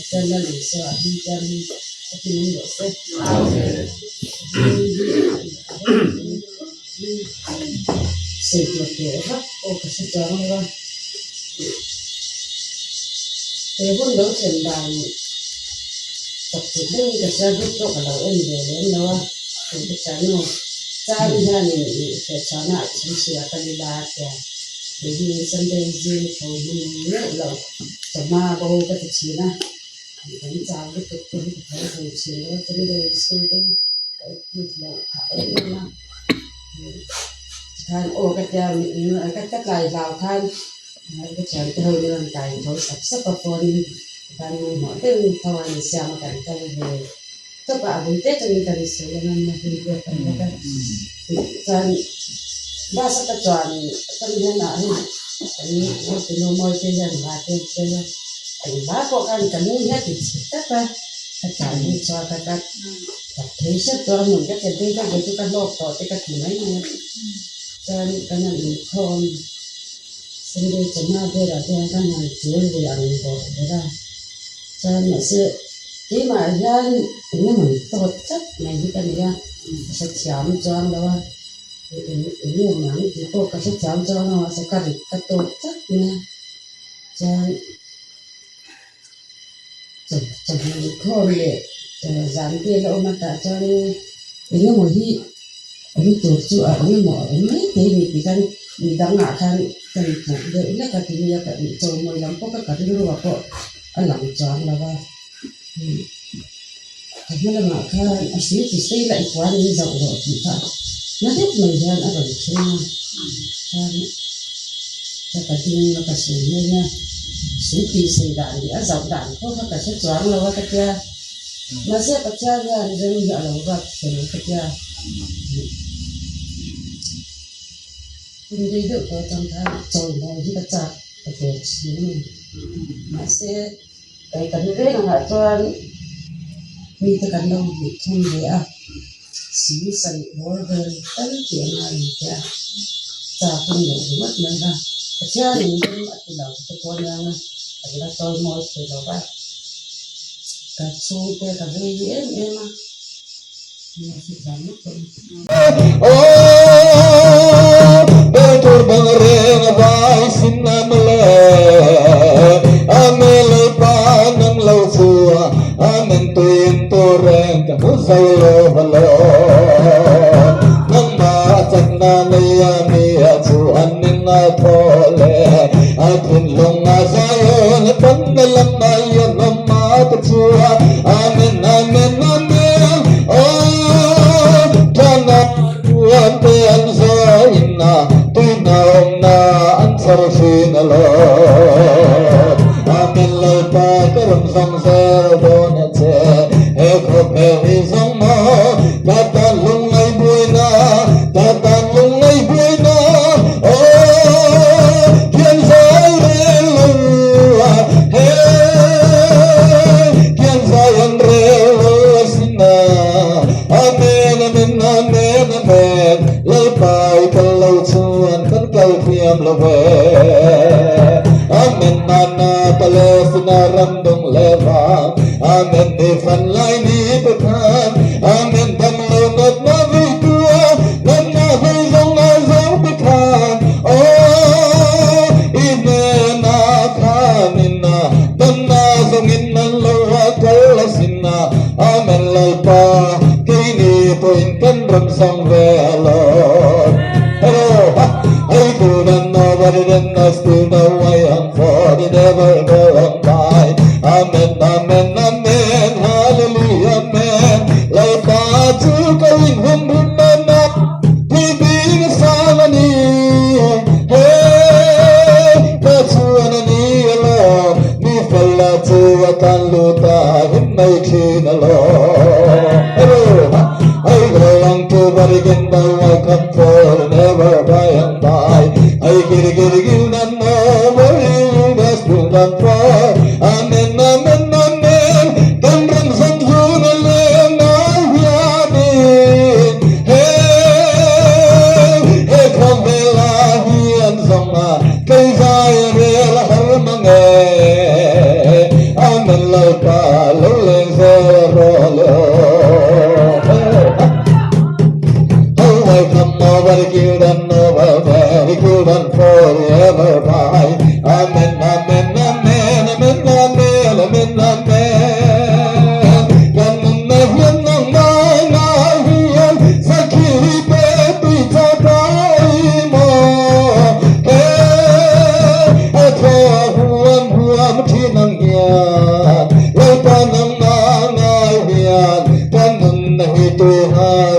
Pathian Lal Isua a hming chiang hi ka ti mai rawh se. Sawi tur teh vak pawh ka hre chuang lo a. He hun lo thlen dan chak chut deuhin ka hria group pawh ka lo en ve lem lo a. Hei ka hria nu Chang hianin ih fehchhuahna ah chhungchhia ka ni la a tia. Kei hi Sunday zing tho hmun meuh lo chawhma bo ka ti thin a. Kan chau lutuk te hi ka tho thei thin lo a Sunday school te hi ka active loh phah em em a. Tikhan aw ka tia ka tlai hlau khan ka thiante ho in rawn kai tho sap sap a phone in tikhan hmanhmawh deuhin tho a insiam a kan kal ve tawp a, a bul te atangin kan sawi ang a nia hun pek kan bawk a chuan bus a ka chuan atang hian ah hei kan hotunu mawi te hian hla te an sawi a eng hla pawh khan ka lung hi a ti chhe tlat a ka tlan hi chuan ka ka tak thei hrep tawh a hmun ka thlen phei kha chu ka hlawk tawh te ka ti mai mai a chuan kan han inkhawm Sunday chawhma velah te hian kan han chul ve ang bawrh bawrh a chuan mahse keimah hian eng emaw ni tawt tlat mai hi ka nei a ka hrethiam chuang lo a eng eng emaw ang tih pawh ka hrethiam chuang lo a mahse ka rit ka tawt tlat mai a chuan. Chawhmeh inkhawm leh zan vel a awm a tah chuanin eng emaw hi awm tur chu a eng emaw a awm mai thei a ni tih khan midangah khan ka inhmuh deuh hlek a tih nia ka chawimawi lam pawh kha ka rilruah pawh a lang chuang lo va ka hma lamah khan a hrui ti sei la i puan in zoh rawh tih kha na deuh mai hian a rawn thleng a chuan ka ka ding a ka sawi hmel a hrui tih sei dan leh a zoh dan pawh kha ka hre chuang lo a ka tia mahse Pathian hian rem hi a lo ruat fel ka tia hun rei deuh tawh atang khan chawimawi hi ka chak ka ve thin a ni mahse. Kei kan veng angah chuan mite kan lo hmuh thung ve a, sing sarih bawr vel tal tih a ngai ang che a, chak in loh ringawt mai kha Pathian in rem a ti lo te pawh aniang a, kan la chawi mawi thei lo va, ka chhungte ka vei em em a, nia hrethiam vek tawh. tu nghal.